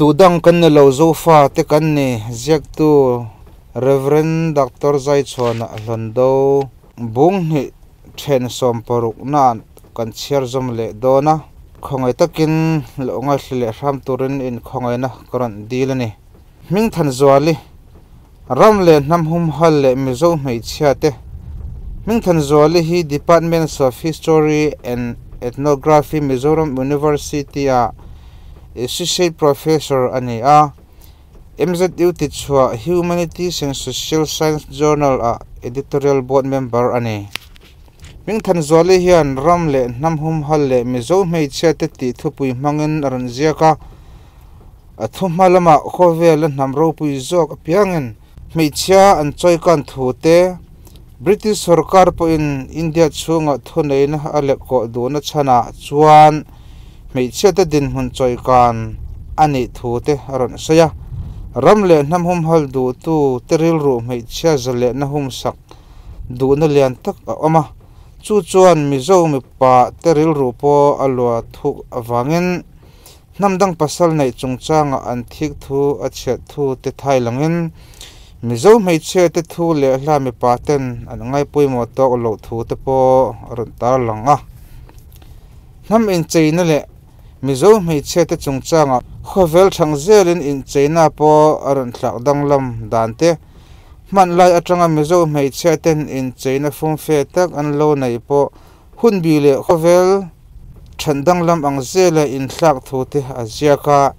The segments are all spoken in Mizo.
Tudang kan ni lo Zofa te kan ni ziaktu Rev. Doctor Zaichhuana Hlawndo bung hnih then 60 na kan chhiar zawm leh dawn a, khawngaih takin loh ngaihhli leh hram turin inkhawngaihna ka rawn dil a ni. Hmingthanzuali, Ram leh hnam humhal leh Mizo hmeichhia te Hmingthanzuali hi Departments of History and Ethnography Mizoram University ah Associate Professor a ni a, MZU tichhuah Humanities and Social Science Journal ah Editorial Board Member a ni. Hmingthanzuali hian ram leh hnam humhal leh Mizo hmeichhia te tih thupui hmangin a rawn ziak a, A thu hma lamah khawvela hnam ropui zawk apiangin hmeichhia an chawikan thu te, British sorkar pawhin India chhunga thuneihna a lekkawh duhna chhanah chuan hmeichhiate dinhmun chawikan a nih thu te a rawn sawi a. Ram leh hnam humhal duhtu te rilru hmeichhia zalehna humsak duhna lian tak a awm a, chu chuan Mizo mipa te rilru pawh a lua thuk avangin Hnam dang pasal neih chungchanga an thik thu a chhiat thu te thai langin Mizo hmeichhia te thu leh hla mipa ten an ngaipawimawh tawk loh thu te pawh a rawn tar lang a. Hnam incheina leh Mizo hmeichhia te chungchanga khawvel thang zelin incheina pawh a rawn thlak danglam dan te, hman lai atanga Mizo hmeichhia ten incheina fumfe tak an lo neih pawh Hunbi leh khawvel then danglam ang zela inthlak thu te a ziak a.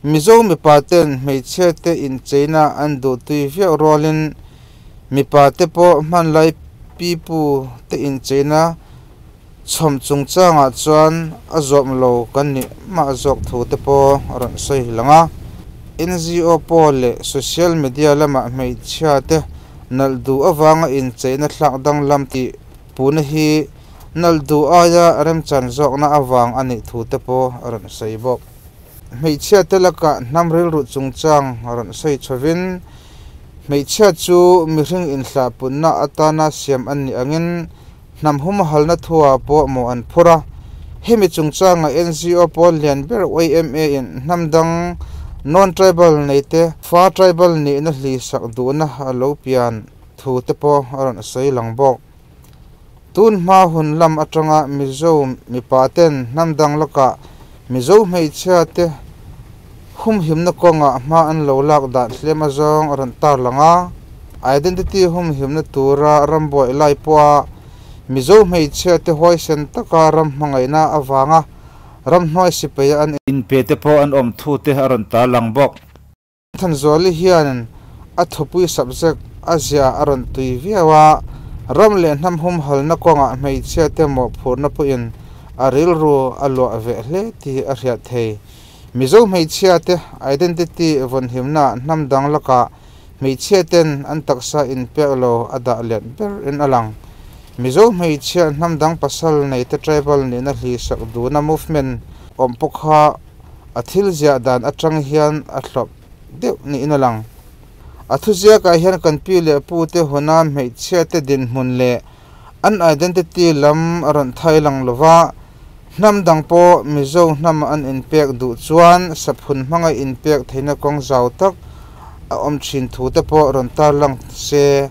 Mizo mipa ten hmeichhia te incheina an duhtui viau rualin mipa te pawh hmanlai pipu te incheina chhawm chungchangah chuan a zawm lo kan nih mah zawk thu te pawh a rawn sawi lang a. NGO pawl leh social media lamah hmeichhia te nalh duh avanga incheina thlak danglam tih Puna hi nalh duh aia remchan zawkna avang a nih thu te pawh a rawn sawi bawk. Hmeichhia te lakah hnam rilru chungchang a rawn sawi chhovin, hmeichhia chu mihring inhlahpunna atana siam an nih angin hnam humhalna thuah pawh mawh an phur a. Hemi chungchanga NGO pawl lian ber YMA in hnam dang non-tribal neite fa tribal nihna hlisak duhna a lo pian thu te pawh a rawn sawi lang bawk. Tun hma hun lam atanga Mizo mipa ten hnam dang lakah Mizo hmeichhia te humhimna kawngah hma an lo lak dan hlem azawng a rawn tar lang a. Identity humhimna tura rambuai lai pawha Mizo hmeichhia te huaisen taka ram hmangaihna avanga ramhnuai sipai an inpe te pawh an awm thu te a rawn tar lang bawk. Thanzuali hian a thupui subject a ziah a rawn tui viau a, ram leh hnam humhalna kawngah hmeichhia te mawhphurhna pawhin a rilru a luah veh hle tih a hriat thei. Mizo hmeichhia te identity vawnhimna hnam dang lakah hmeichhia ten an taksa inpek lo a dah let ber in a lang. Mizo hmeichhia hnam dang pasal nei te tribal nihna hlisak duhna movement awm pawh kha A thil ziah dan atang hian a hlawp deuh niin a lang. A thuziakah hian kan pi leh pu te huna hmeichhia te dinhmun leh an identity lam a rawn thai lang lo va, hnam dang pawh Mizo hnam an inpek duh chuan saphun hmanga inpek theihna kawng zau tak a awm thin thu te pawh rawn tarlang se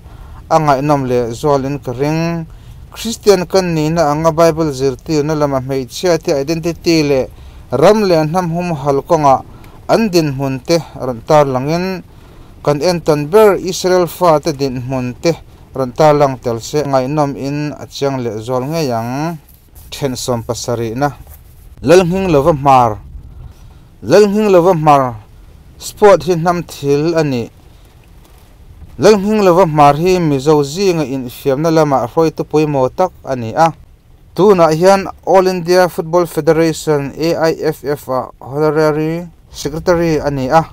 a ngaihnawm leh zualin ka ring. Kristian kan nihna anga Bible zirtirna lama hmeichhia te identity leh Ram leh hnam humhal kawngah an dinhmun te rawn tarlangin kan entawn ber Israel fate dinhmun te rawn tarlang tel se ngaihnawm in a chiang leh zual ngei ang. Then 70na Lalnghing lova hmar Lalnghing lova hmar Sport hi hnam thil a nih Lalnghing lova hmar hi Mizo zinga infiamna lamah hruaitu pawimawh tak a ni a. Tunah hian All India Football Federation, AIFF, ah Honorary Secretary a ni a,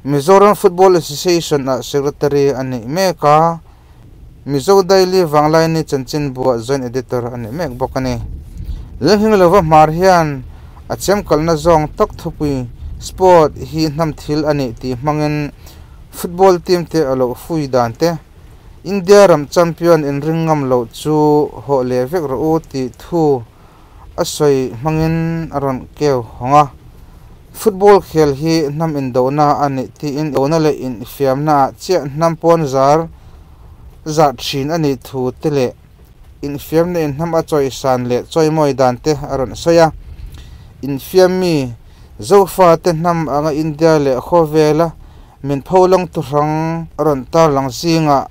Mizoram Football Association ah Secretary a nih mek a, Mizo Daily Vanglaini chanchinbuah Joint Editor a nih mek bawk a ni. Lalhminglova Hmar hian a chemkalna zawng tak thupui Sport hi hnam thil a nih tih hmangin football team te a loh fui dan te, India ram champion inring ngam loh chu hawh leh vek rawh u tih thu a sawi hmangin a rawn keu hawng a. Football khel hi hnam indona a nih tiin dona leh infiamna ah chiah hnam pawn zar zah thin a nih thu te leh infiamna in hnam a chawisan leh chawimawi dan te a rawn sawi a. Infiam mi Zofa te hnam anga India leh khawvela min pholang tu hrang a rawn tarlang zingah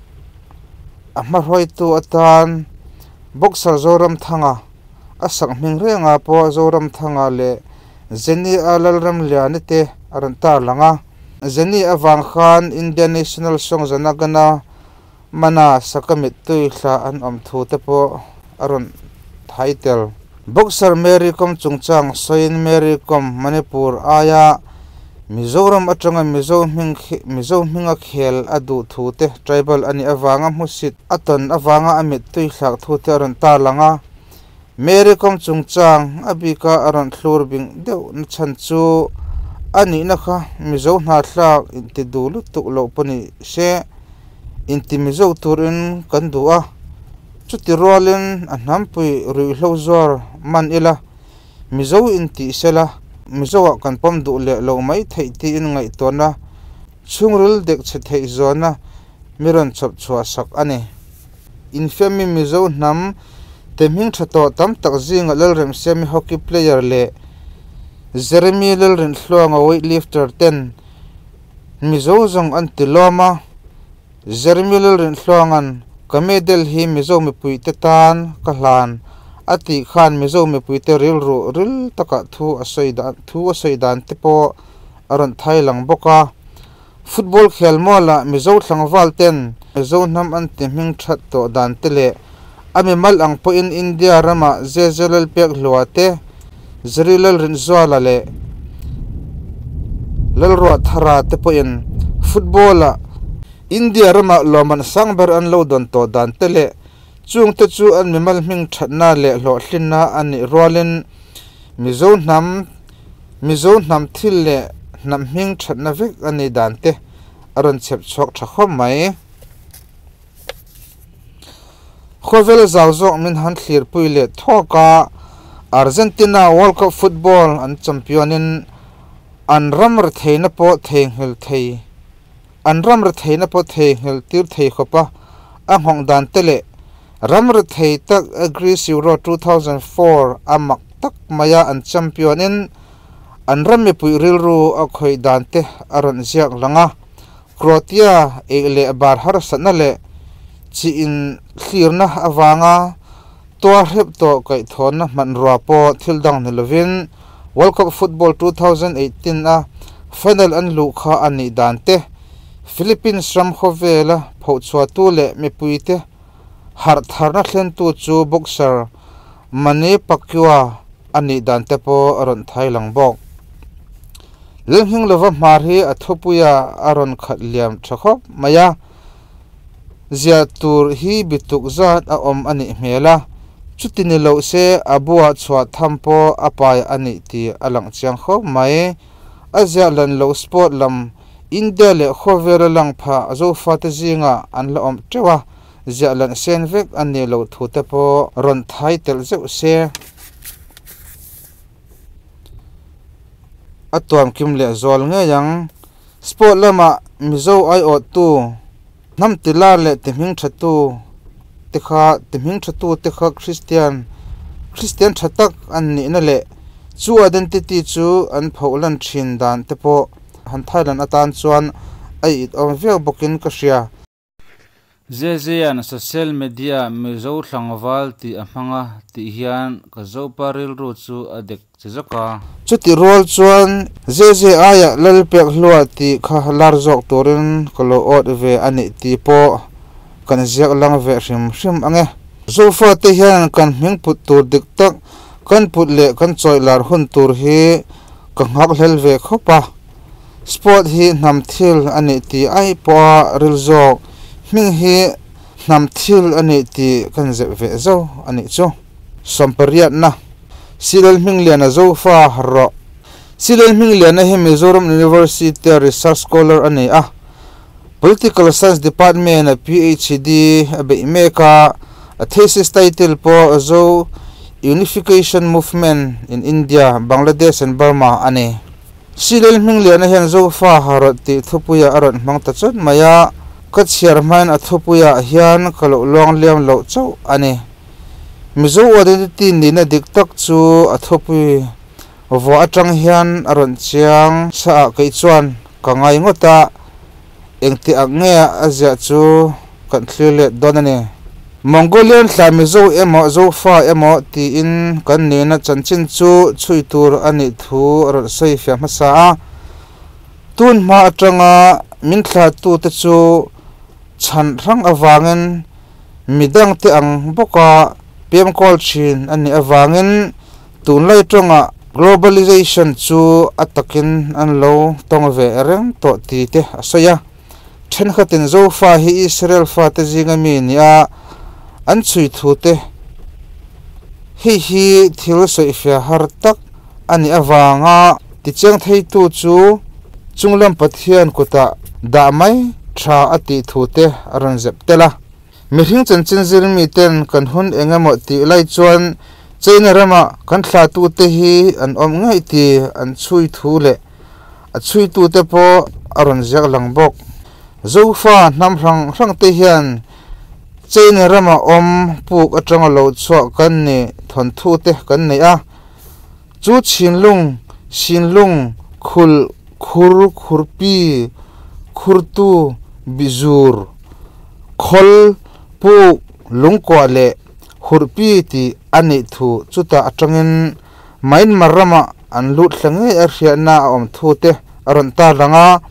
a hmahruaitu atan Boxer Zoramthanga a sak hming rengah pawh Zoramthanga leh Jenny a Lalramliani te a rawn tarlang a. Jenny avang khan India National Song Jana Gana Mana saka mittui thla an awm thu te pawh a rawn thai tel. Boxer Mary Kom chungchang sawiin Mary Kom Manipur aia Mizoram atanga Mizo hming Mizo hminga khel a duh thu te tribal a nih avanga hmusit a tawn avanga a mittui thlak thu te a rawn tarlang a. Mary Kom chungchang a bika a rawn thlur bing deuh na chhan chu a nihna kha Mizo hnathlak inti duh lutuk loh pawh ni se inti Mizo turin kan duh a, chuti rualin a hnampui ruihhlo zuar man ila Mizo intih sela Mizoah kan pawm duh leh lo mai theih tiin ngaihtuahna chhungril dek chhe theih zawna mi rawn chhawp chhuah sak a ni. Infiammi Mizo hnam te hming tha tawh tam tak zingah Lalremsiami hockey player leh Jeremy Lalrinhluanga weightlifter ten Mizo zawng an ti lawm a. Jeremy Lalrinhluanga'n ka medal hi Mizo mipuite tan ka hlan a tih khan Mizo mipuite rilru ril takah thu a sawi dan thu a sawi dan te pawh a rawn thai lang bawk a. Football khel mualah Mizo tlangval ten Mizo hnam an ti hming that tawh dan te leh a mimal ang pawhin India ramah Zeze Lalpekhlua te, Zri Lalrinzuala leh Lalruahthara te pawhin football-ah India ramah lawmman sang ber an lo dawn tawh dan te leh chungte chu an mimal hming thatna leh hlawhtlinna a nih rualin Mizo hnam Mizo hnam thil leh hnam hming thatna vek a nih dan te a rawn chhep chhuak tha khawp mai. Khawvel zau zawk min han thlirpui leh thawk a, Argentina World Cup football an champion in an ram retheihna pawh theihnghilh thei an ram retheihna pawh theihnghilh tir thei khawp a, a nghawng dan te leh ram rethei tak Greece Euro 2004 a mak tak maia an champion in an ram mipui rilru a khawih dan te a rawn ziak lang a. Croatia eih leh bar harsatna leh chi in thlirna avanga tuar hrep tawh kaihthawhna hmanrua pawh thil dang ni lovin World Cup Football 2018 a final an luh kha a nih dan te, Philippines ram khawvela phohchhuahtu leh mipuite harh tharna thlentu chu boxer Manny Pacquiao a nih dan te pawh a rawn thai lang bawk. Lalnghinglova hmar hi a thupuia a rawn khat liam tha khawp mai a, ziah tur hi bituk zat a awm a nih hmel a, chuti ni loh se a buah chhuah tham pawh a pai a nih tih a lang chiang khawp mai. A ziah lan loh sport lam India leh khawvela lang pha Zofate zingah an la awm teuh a, ziah lan sen vek a nih loh thu te pawh rawn thai telh zeuh se. A tuam kim leh zual ngei ang. Sport lamah Mizo aiawhtu, hnam tilar leh ti hming thatu te kha ti hming thatu te kha Kristian Kristian tha tak an nihna leh chu identity chu an phohlan thin dan te pawh han thailan atan chuan a it awm viau bawkin ka hria. Zezea'n social media Mizo tlangval tih a hmang a tih hian ka Zopa rilru chu a dek che zawk a. Chuti rual chuan Zeze aia Lalpekhlua tih kha lar zawk turin ka lo awt ve a nih tih pawh kan ziak lang ve hrim hrim ang e. Zofate hian kan hming put tur dik tak kan put leh kan chawih lar hun tur hi ka nghakhlel ve khawp a. Sport hi hnam thil a nih tih ai pawha ril zawk hming hi hnam thil a nih tih kan zep ve zo a nih chu. Sawmpariatna, Silel Hmingliana Zofa rawh. Silel Hmingliana hi Mizoram University-a Research Scholar a ni a, Political Science Department-a PhD a beih mek a, a thesis title pawh Zo Unification Movement in India, Bangladesh and Burma a ni. Silel Hmingliana hian Zofa ha rawn tih thupuiah a rawn hmang ta chawt mai a, ka chhiar hmain a thupuiah hian ka loh luang liam loh chauh a ni. Mizo identity nihna dik tak chu a thupui vuah atang hian a rawn chiang sa ah kei chuan ka ngai ngawt a, engti ang nge a ziah chu kan thlir let dawn a ni. Mongolian thla Mizo emaw Zofa emaw tiin kan nihna chanchin chu chhui tur a nih thu a rawn sawi fiah hmasa a. Tun hma atanga min thlatute chu chhan hrang avangin midangte ang bawka pemkawl thin a nih avangin tunlai tawngah globalization chu a takin an lo tawng ve reng tawh ti te a sawi a. Thenkhatin Zofa hi Israel fate zinga mi nia an chhui thu te hei hi thil sawifiah har tak a nih avanga tichiang theitu chu chunglam Pathian kutah dah mai tha a tih thu te a rawn zep tel a. Mihring chanchin zir miten kan hun eng emaw tih lai chuan China rama kan thlatute hi an awm ngei tih an chhui thu leh a chhuitute pawh a rawn ziak lang bawk. Zofa hnam hrang hrang te hian China rama awm puk atanga lo chhuah kan ni thawnthu te kan nei a. Chu Chinlung, Sinlung, Khul, Khur, Khurpi, Khurtu, Bizur, Khawl, Puk, Lungkuah leh Hurpi tih a nih thu chutah atangin Myanmar rama an lut thla ngei a hriatna a awm thu te a rawn tarlang a,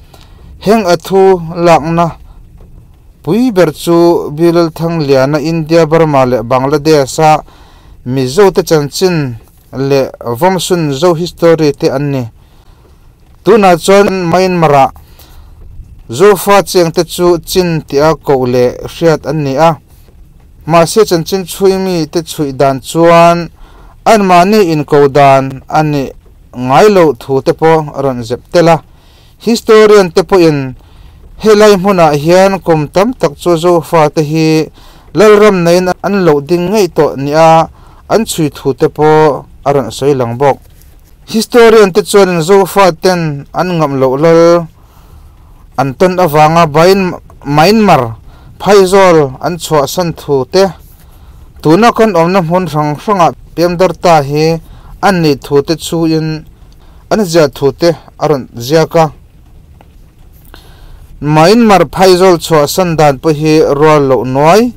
heng a thu lakna pui ber chu Bilal Thangliana India, Burma leh Bangladesh a Mizo te chanchin leh Vawmsun Zo history te an ni. Tunah chuan Myanmar ah Zofa cheng te chu Chin tia koh leh hriat an ni a. Mahse chanchin chhui mi te chhuih dan chuan anmahni inko dan a nih ngai loh thu te pawh a rawn zep tel a. Historian te pawhin helai hmunah hian kum tam tak chu Zofa te hi Lalram neiin an loh ding ngei tawh nia an chhui thu te pawh a rawn sawi lang bawk. Historian te chuanin Zofa ten an ngam loh lal an tawn avanga Myanmar phaizawl an chhuahsan thu te, tuna kan awmna hmun hrang hrangah piangdar ta hi an nih thu te chhuin an ziah thu te a rawn ziak a. Myanmar phaizawl chhuahsan dan pawh hi rual loh nuai,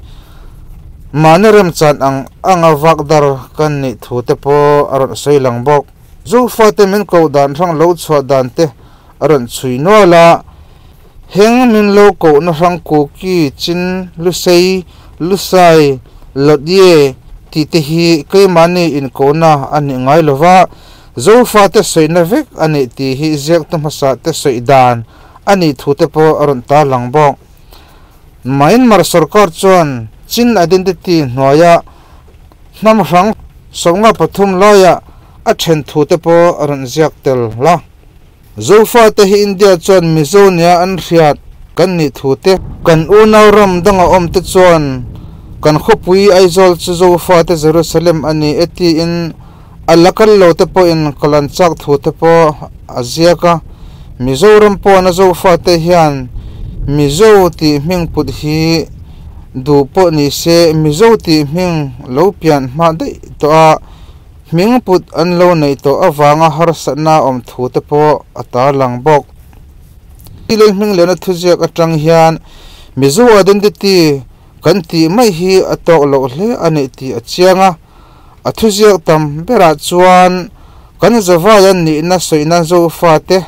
mahni remchan ang anga vakdar kan nih thu te pawh a rawn sawi lang bawk. Zofate min koh dan hrang lo chhuah dan te a rawn chhui nual a, heng min lo kohna hrang Kuki, Chin, Lusei, Lusai, Lodye tih te hi keimahni inkona a nih ngai lo va, Zofate sawina vek a nih tih hi ziaktu hmasa te sawi dan a nih thu te pawh a rawn tarlang bawk. Myanmar sorkar chuan Chin identity hnuaia hnam hrang 53 laia a then thu te pawh a rawn ziak tel la. Zofate hi India chuan Mizo nia an hriat kan nih thu te, kan unau ram danga awm te chuan kan khawpui Aizawl chu Zofate Jerusalem a ni e tiin a la kal lo te pawhin ka lan chak thu te pawh a ziak a. Mizoram pawna Zofate hian Mizo tih hming put hi duh pawh ni se Mizo tih hming lo pian hma daih tawh a, Hming put an lo neih tawh avanga harsatna awm thu te pawh a tarlang bawk. Lei hming lehna thuziak atang hian Mizo identity kan tih mai hi a tawk loh hle a nih tih a chiang a. A thuziak tam berah chuan kan zavai an nihna sawina Zofa te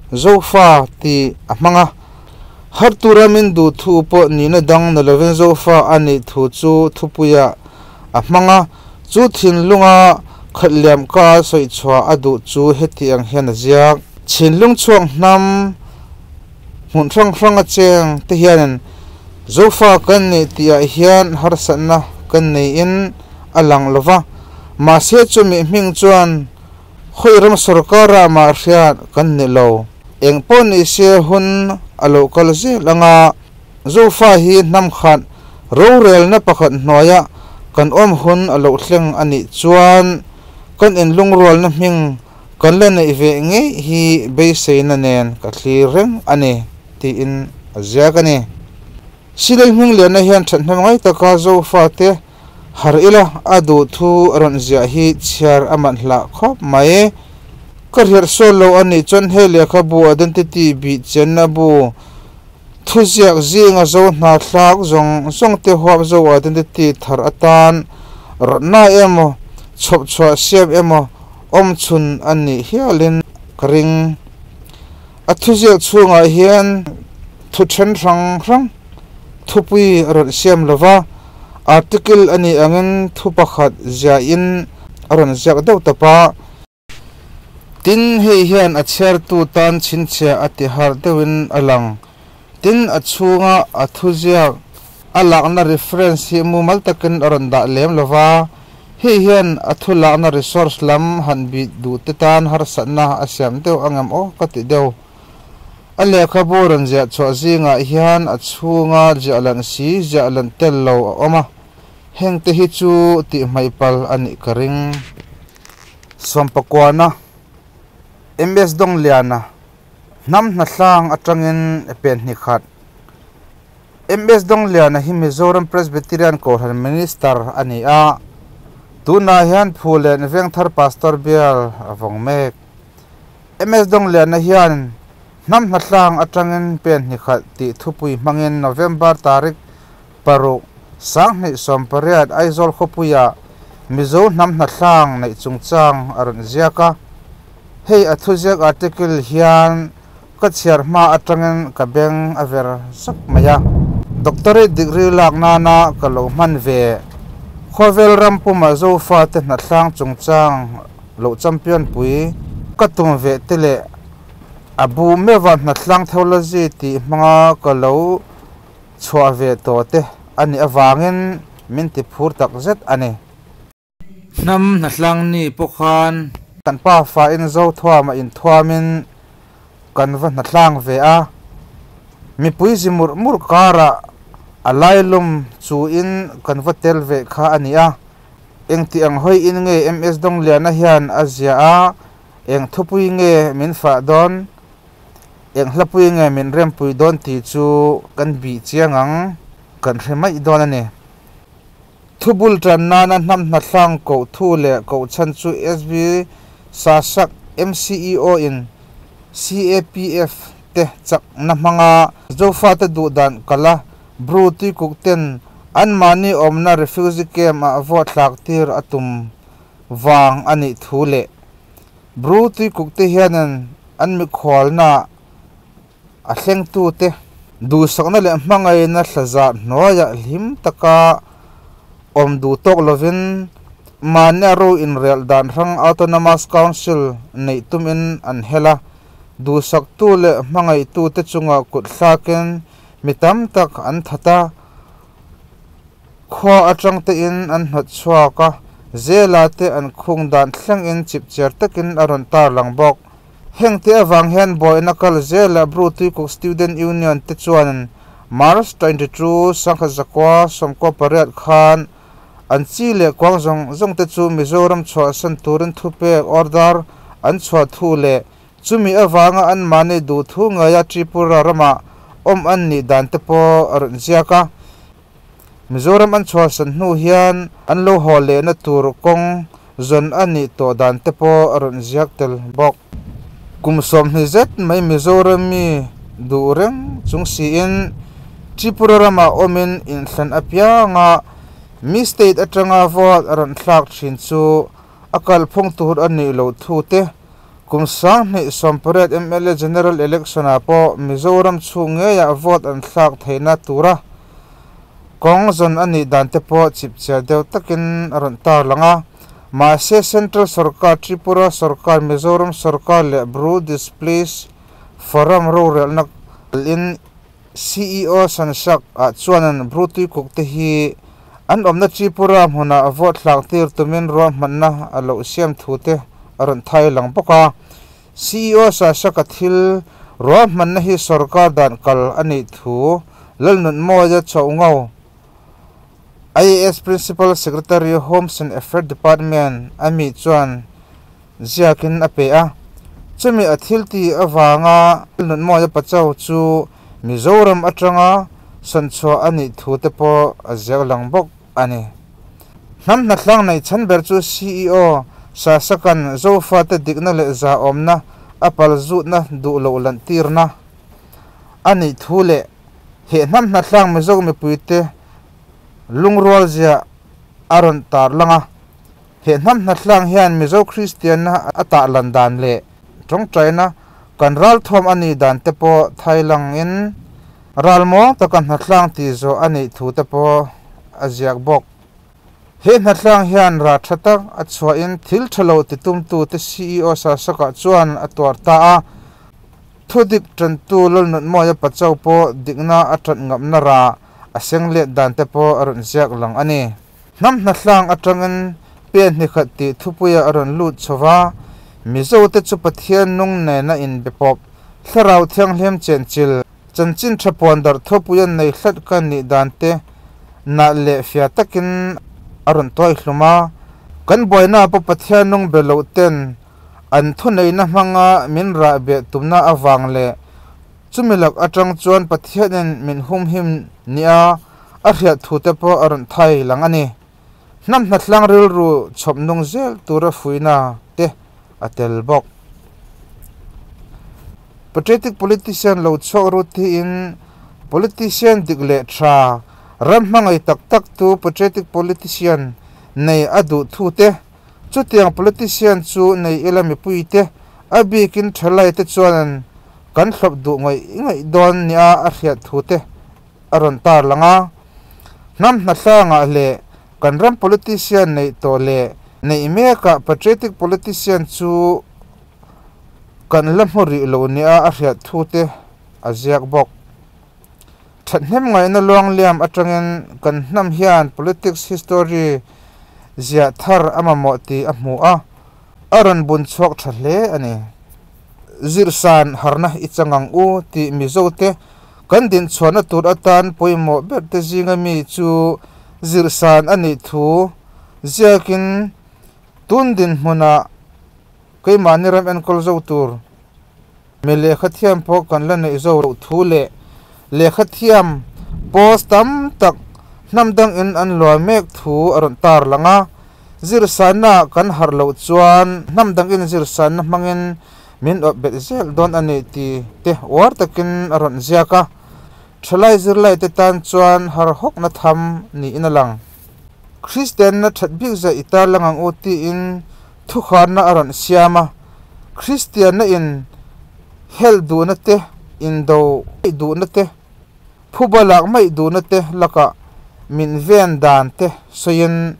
Zofa tih a hmang a. Har tura min duh thu pawh nihna dang ni lovin Zofa a nih thu chu thupuiah a hmang a. Chu thinlunga khatliam ka sawi chhuah a duh chu heti ang hian a ziak. Thinlung chhuak hnam hmun hrang hrang a cheng te hianin Zofa kan nih tihah hian harsatna kan neiin a lang lo va, mahse chumi hming chuan khawi ram sorkara mah hriat kan ni lo. Eng pawh ni se hun a lo kal zel anga Zofa hi hnam khat rorelna pakhat hnuaia kan awm hun a lo thleng a nih chuan kan inlungrualna hming Kan la neih ve ngei hi beiseina nen ka thlir reng a ni, tiin a ziak a ni. Silai Hmingliana hian thathnem ngai taka Zofate harh ila a duh thu a rawn ziah hi chhiar a man hlah khawp mai. Ka hriat sawl lo a nih chuan he lehkhabu identity bih chenna bu thuziak zinga zo hna thlak zawng zawng te huap zo identity thar atan rawtna emaw chhawp chhuah siam emaw awm chhun a nih hialin ka ring. A thuziak chhungah hian thu then hrang hrang thupui a rawn siam lova, article a nih angin thu pakhat ziahin a rawn ziak deuh tawp a. Tin, hei hian a chhiartu tan chhinchhiah a ti harh deuhin a lang. Tin, a chhunga a thuziak a lakna reference hi mumal takin a rawn dah lem lova, hei hian a thu lakna resource lam han bih duh te tan harsatna a siam deuh angem aw ka ti deuh. A lehkhabu rawn ziah chhuah zingah hian a chhunga ziah lan si ziah lan tel lo a awm a, heng te hi chu tihhmaih pal a nih ka ring. Sawmpakuana, MS Dongliana, hnam hnahlang atangin pen hnih khat. MS Dongliana hi Mizoram Presbyterian Kohhran Minister a ni a, tunah hian Phulen Vengthar Pastor Bial a vawng mek. MS Dongliana hian hnam hnatlang atangin pen hnih khat tih thupui hmangin November tarik paruk, 2018 Aizawl khawpuiah Mizo hnam hnatlang neih chungchang a rawn ziak a. Hei a thuziak article hian ka chhiar hma atangin ka beng a ver zak mai a. Doctorate degree lak nana ka lo hman ve. Khawvel ram puma Zofate hnatlang chungchang lo champion pui ka tum ve te leh a bu meuha hnatlang theology tih hmanga ka lo chhuah ve tawh te a nih avangin min ti phur tak zet a ni. Hnam hnatlang ni pawh khan. Kan pa fain Zothuama inthuamin kan va hnatlang ve a, mipui zi murh murh karah a lailum chuin kan va tel ve kha a ni a. Engti ang hawi in nge MS Dongliana hian a ziah a, eng thupui nge min fah dawn, eng hlapui nge min rempui dawn tih chu kan bih chiang ang, kan hre mai dawn a ni. Thubul tan nana hnam hnatlang koh thu leh koh chhan chu SB Sasak MCEO in CAPF te chakna hmanga Zofate duh dan kala Bru tuikuk ten anmahni awmna refugee camp ah vote thlak tir a tum vang a nih thu leh Bru tuikuk te hianin an mikhualna a thlengtute duhsakna leh hmangaihna thlazah hnuaiah hlim taka awm duh tawk lovin mahni a ro inrelh dan hrang Autonomous Council neih tumin an hel a, duhsaktu leh hmangaihtute chungah kut thlakin mi tam tak an that a, khua atang tein an hnawt chhuak a, zela te an khung dan thlengin chipchiar takin a rawn tarlang bawk. Heng te avang hian buaina kal zela Bru Tuikuk Student Union te chuan March 22, 1998 khan an chi leh kuang zawng zawng te chu Mizoram chhuahsan turin thupek, order, an chhuah thu leh chumi avanga anmahni duh thu ngaia Tripura ramah awm an nih dan te pawh a rawn ziak a. Mizoram an chhuahsan hnu hian an lo haw lehna tur kawng zawn a nih tawh dan te pawh a rawn ziak tel bawk. Kum 20 zet mai Mizoram mi duh reng chung siin Tripura ramah awmin inthlan apianga mi state atanga vote a rawn thlak thin chu a kalphung tur a nih loh thu te kum 2018 MLA General Election ah pawh Mizoram chhung ngeiah vote an thlak theihna tura kawng zawn a nih dan te pawh chipchiar deuh takin a rawn tarlang a. Mahse Central Sarkar, Tripura Sarkar, Mizoram Sarkar leh Bru Displaced Forum rorelna kalin CEO Sansak ah chuan Bru Tuikuk te hi an awmna Tripura hmunah vote thlak tir tumin ruahmanna a lo siam thu te a rawn thai lang bawk a. CEO Sasak a thil ruahmanna hi sarkar dan kal a nih thu Lalnunmawia Chawngo IAS Principal Secretary Homes and Affairs Department ami chuan ziakin a pe a. Chumi a thiltih avanga Nunmawia Pachuau chu Mizoram atanga sawnchhuah a nih thu te pawh a ziak lang bawk a ni. Hnam hnatlang neih chhan ber chu CEO Sasakan Zofate dikna leh zahawmna a palzutna duh loh lantirna a nih thu leh he hnam hnatlang Mizo mipuite lungrual zia a rawn tarlang a. He hnam hnatlang hian Mizo Kristianna a tahlan dan leh tawngtaina kan ralthuam a nih dan te pawh thailangin ralmuang taka hnatlang tih zawh a nih thu te pawh a ziak bawk. He hnatlang hian rah tha tak a chhuahin thil tha lo titumtute CEO Sasaka chuan a tuar ta a, thudik tantu Lalnunmawia Pachuau pawh dikna a ṭan ngamna rah a seng let dan te pawh a rawn ziak lang a ni. Hnam hnatlang aṭangin pen hnikhat tih thupuia a rawn lut chho va, Mizote chu Pathian nung nena inbe pawp, Thlarau Thianghlim chenchil, chanchin tha puan darh thawpui an nei hlat ka nih dan te nalh leh fia takin a rawn tuai hlum a. Kan buaina pawh Pathian nung be loh ten an thuneihna hmanga min rah beh tumna avang leh chumi lak atang chuan Pathianin min humhim nia a hriat thu te pawh a rawn thai lang a ni. Hnam hnatlang rilru chhawp nung zel tura fuihna te a tel bawk. Patriotic politician lo chhuak rut hiin politician dik leh tha, ram hmangaih tak tak tu patriotic politician nei a duh thu te, chutiang politician chu nei ila mipuite a bikin thalai te chuan kan thlawp duh ngaih ngaih dawn nia a hriat thu te a rawn tarlang a. Hnam hnatlangah leh kan ram politician neih tawh leh neih mekah patriotic politician chu kan la hmu rih lo nia a hriat thu te a ziak bawk. Thathnem ngaihna luangliam atangin kan hnam hian politics history ziah thar a mamawh tih a hmu a, a rawn bun chhuak tha hle a ni. Zirsan harna i chang ang u tih Mizote kan dinchhuahna tur atan pawimawh ber te zinga mi chu zirsan a nih thu ziakin tun dinhmunah keimahni ram enkawl zo tur mi lehkha thiam pawh kan la neih zo loh thu leh lehkha thiam post tam tak hnam dangin an luai mek thu a rawn tarlang a. Zirsanna kan harh loh chuan hnam dangin zirsanna hmangin min awp bet zel dawn a ni tih te uar takin a rawn ziak a. Thalai zirlaite tan chuan harhawkna tham niin a lang. Kristianna that bik zah i tarlang ang u tiin thukharna a rawn siam a. Kristianna in helh duhna te, indo duhna te, phuba lak mai duhna te lakah min ven dan te sawiin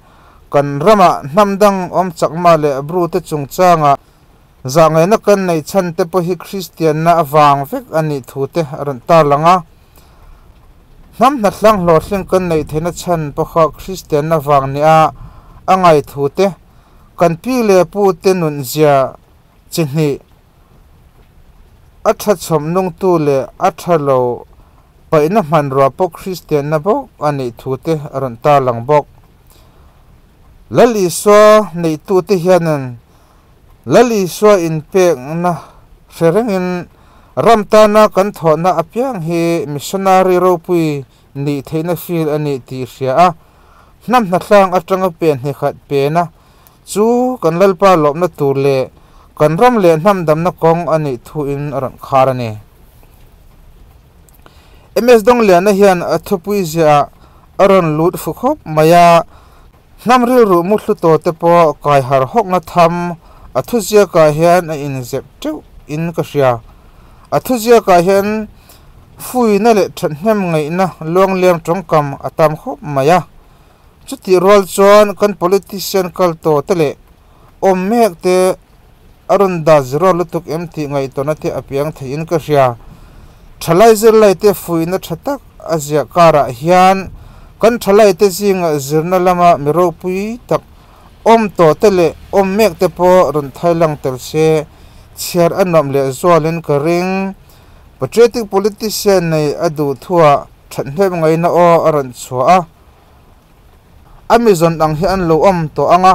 kan ramah hnam dang awm chakma leh Bru te chungchangah zahngaihna kan neih chhan te pawh hi Kristianna avang vek a nih thu te a rawn tarlang a. Hnam hnatlang hlawhtling kan neih theihna chhan pawha Kristianna vang nia a ngaih thu te, kan pi leh pu te nunzia chi hnih a tha chhawm nungtu leh a tha lo paihna hmanrua pawh Kristianna bawk a nih thu te a rawn tarlang bawk. Lal Isua neihtute hianin Lal Isua inpekna hre rengin ram tana kan thawhna apiang hi missionary ropui nih theihna fil a nih tih hria a, hnam hnatlang atanga pen hnikhat pena chu kan Lalpa lawmna tur leh kan ram leh hnam damna kawng a nih thuin a rawn khar a ni. MS Dawngliana hian a thupui ziahah a rawn lut fu khawp mai a, hnam rilru mu hlu tawh te pawh kai har hawkna tham a thuziakah hian a inzep teuh in ka hria. A thuziakah hian fuina leh thathnem ngaihna luangliam tawngkam a tam khawp mai a. Chutih rual chuan kan politician kal tawh te leh awm mek te a rawn dah zero lutuk em tih ngaihtuahna te a piang theihin ka hria. Thalai zirlai te fuihna tha tak a ziah karah hian kan thalai te zingah zirna lama mi ropui tak awm tawh te leh awm mek te pawh rawn thailang tel se chhiar a nuam leh zualin ka ring. Patriotic politician nei a duh thuah thathnem ngaihna aw a rawn chhuah a. A mi zawn ang hi an lo awm tawh ang a,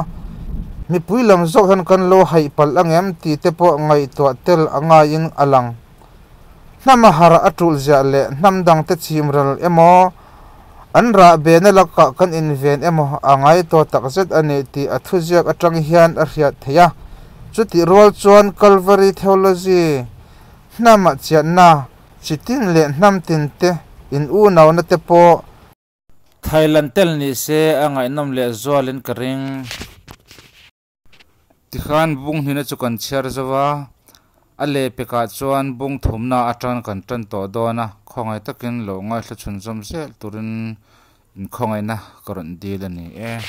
Mipui lam zawk hian kan lo haih palh ang em tih te pawh ngaihtuah tel a ngaiin a lang. Hnam a harh a tulh ziah leh hnam dangte chimral emaw, an rah bena lakah kan inven emaw a ngai tawh takzet a ni tih a thuziak atang hian a hriat theih a. Chutih rual chuan Calvary Theology hnamah chianna chitin leh hnam tinte in unauna te pawh Thailand tel ni se a ngaihnawm leh zualin ka ring. Tikhan bung hnihna chu kan chhiar zo a, a lehpekah chuan bung thumna atang kan tan tawh dawn a, khawngaih takin lo ngaithla chhunzawm zel turin inkhawngaihna ka rawn dil a ni e.